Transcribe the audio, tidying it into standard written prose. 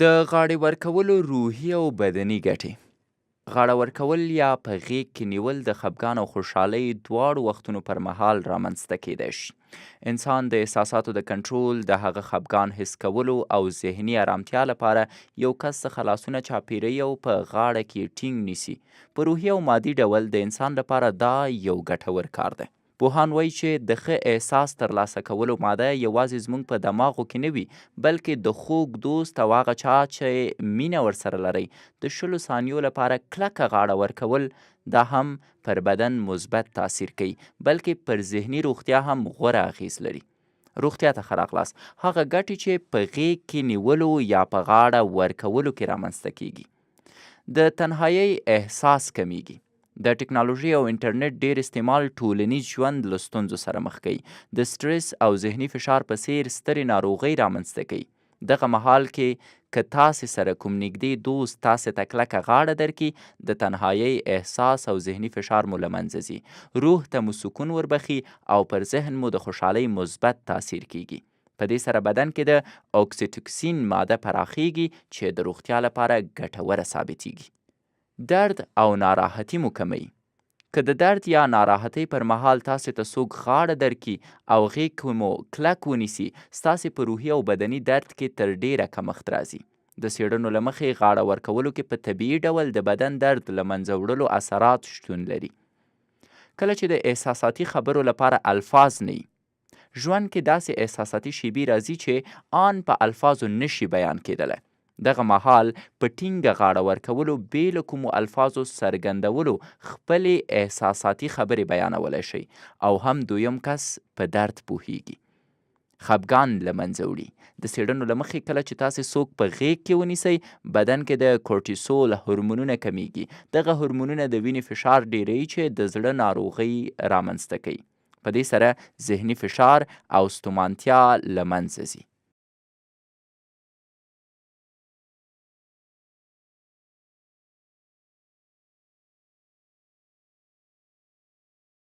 د غاړې ورکولو روحي او بدني ګټې. غاړه ورکول یا په غېږ کې نیول د خپګان او خوشحالۍ دواړو وختونو پر مهال رامنځته کېدای شي. انسان د احساساتو د کنټرول، د هغه خپګان حس کولو او ذهني ارامتیا لپاره یو کس څخه لاسونه چاپېروي او په غاړه کې یې ټینګ نیسي. په روحي او مادي ډول د انسان لپاره دا یو ګټور کار دی. پوهان وايي چې د ښه احساس ترلاسه کولو ماده یوازې زموږ په دماغو کې نه وي، بلکې د خوږ دوست او هغه چا چې مینه ورسره لرئ، د شلو ثانیو لپاره کلکه غاړه ورکول، دا هم پر بدن مثبت تاثیر کوي، بلکې پر ذهني روغتیا هم غوره اغېز لري. روغتیا ته ښه راغلاست، هغه ګټې چې په غېږ کې نیولو یا په غاړه ورکولو کې رامنځته کېږي. د تنهایۍ احساس کمېږي. د ټکنالوژۍ او انټرنیټ ډېر استعمال ټولنیز ژوند له ستونزو سره مخ کوي، د سټرس او ذهني فشار په څېر سترې ناروغۍ رامنځته کوي. دغه مهال کې که تاسې سره کوم نږدې دوست تاسې ته کلکه غاړه درکړي، د تنهایۍ احساس او ذهني فشار مو له منځه ځي، روح ته مو سکون وربخښي او پر ذهن مو د خوشحالۍ مثبت تاثیر کېږي. په دې سره بدن کې د اوکسیټوکسین ماده پراخېږي چې د روغتیا لپاره ګټوره ثابتېږي. درد او ناراحتي مو کموي. که د درد یا ناراحتۍ پر مهال تاسې ته څوک غاړه درکړي او غېږ کې مو کلک ونیسي، ستاسې په روحي او بدني درد کې تر ډېره کمښت راځي. د څېړنو له مخې غاړه ورکولو کې په طبیعي ډول د بدن درد له منځه وړلو اثرات شتون لري. کله چې د احساساتي خبرو لپاره الفاظ نه وي، ژوند کې داسې احساساتي شېبې راځي چې آن په الفاظو نه شي بیان کېدلی. دغه مهال په ټینګه غاړه ورکولو بې له کومو الفاظو څرګندولو خپلې احساساتي خبرې بیانولی شئ او هم دویم کس په درد پوهېږي. خپګان له منځه وړي. د څېړنو له مخې کله چې تاسې څوک په غېږ کې ونیسئ، بدن کې د کورټیسول هورمونونه کمېږي. دغه هورمونونه د وینې فشار ډېروي چې د زړه ناروغۍ رامنځته کوي. په دې سره ذهني فشار او ستومانتیا له منځه ځي.